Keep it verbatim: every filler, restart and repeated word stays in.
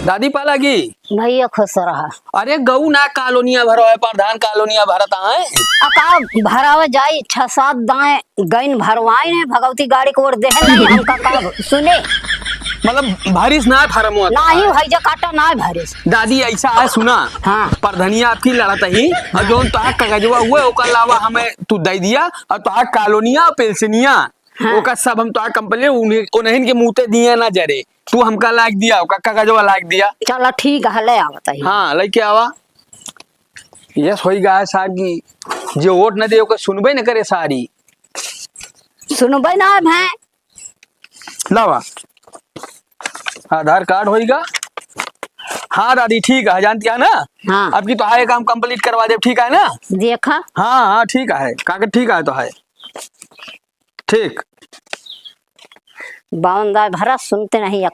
दादी पालागी। भैया खुश रहा। अरे गऊ ना कालोनिया भरो है, प्रधान कालोनिया भरत है। अका भरावा जाई, छह सात दाएं गइन भरवाइन है, भगवती गाड़ी को ओर देहे नहीं, हमका का सुने। मतलब भरिस ना फार्म हुआ? नाही, हैजा काटा ना भरिस। दादी ऐसा है, सुना। हाँ। प्रधनिया आपकी लड़त ही, और जौन तोहार कागजवा हुआ, ओकर अलावा हमें तू दे दिया, और तोहार कालोनिया और पेंशनिया, हाँ। ओकर सब हम तोहार कंप्लेन उन्हें, उन्हें के मुँह ते दिए ना जरे। तू हमका लाग दिया, ओका कागजवा लाग दिया। चला ठीक है, ले आवत ही। हाँ, लेके आवा। यस होई गा है सागी, जे वोट न दे, ओके सुनबे न करे सारी। सुनबे ना है भाई। लावा, आधार कार्ड होई गा। हाँ दादी, ठीक है, जानती है ना? हाँ। अब की तो हाय काम कंप्लीट करवा दे, ठीक है ना? देखा। हाँ, हाँ, ठीक है, कागज ठीक है तो है। ठीक। बावन दाय भरा सुनते नहीं, एक